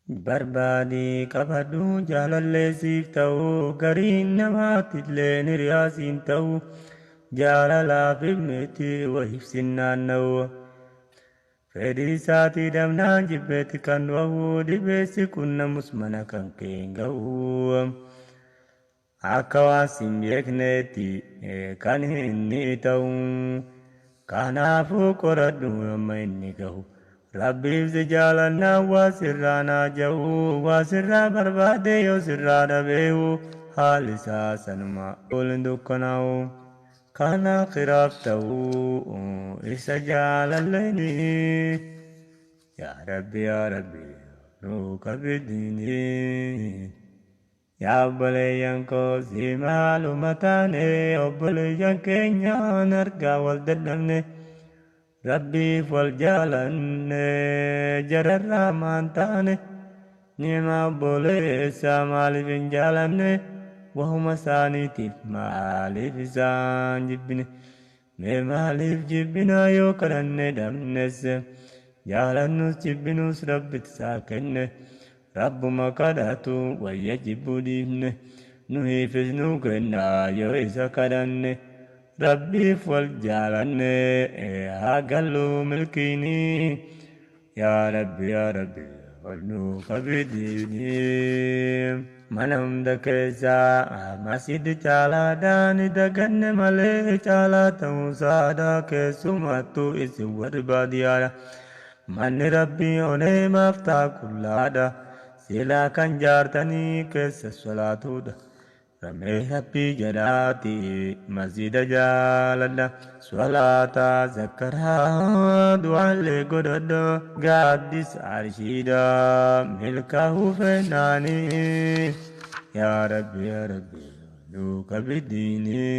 Barbaadii qabadhu jaalallee siif ta'u, gariin namaattilleen hiriyaa siin ta'u, jaalalaaf miti wahiif sin naanna'u. Fedhii isaatii dhabnaan jibbeetti kan du'u, dhibeessi qunnamus mana kan kee hin ga'u. Akka waan sin beekneetti kan inni ta'u. Kanaafuu qoradhu amma inni gahu. Rabbiif si jaalannaan waa sirraa naa ja'u, waa sirraa barbaade yoo sirraa dhabeehu, haalli isaa sanuma ol hin dukkanaa'u. Kan aakhiraaf ta'u isa jaalalleeni. Yaa Rabbi yaa Rabbi nuu qabi diinii. Yaa obboleeyyan koo si maaluma taane, obboleeyyan keenyaan argaa wal dadhabne, Rabbiif wal jaalanne jararraa maan taane, ni'maa obboleessaa maaliif hin jaalanne, wahuma isaaniitiif maaliif isaan jibbine? Mee maaliif jibbinaa yoo kadhanne dhabnes? Jaalannus jibbinus Rabbitti isaa kenne. Rabbuma kadhatu wayya jibbuu dhiifne. Nuhiifis nuu kenna yoo isa kadhanne. Rabbiif wal jaalanne haa gallu milkiini. Yaa Rabbi yaa Rabbi ol nuu qabi diinii. Mana hunda keessaa masjiddi caalaadha, ni daganne malee caalaa ta'uusaadha, keessumattuu isin warri baadiyyaadha. Manni Rabbii onee maaf ta'a qullaadha, silaa kan jaartanii keessa solaatuudha. Mee Rabbii jedhaati masjida jaaladha, salaata zakkaraa du'aallee godhadha, gaaddisa arshiidha milkaa'uu feenaanii. Yaa Rabbi yaa Rabbi nuu qabi diinii.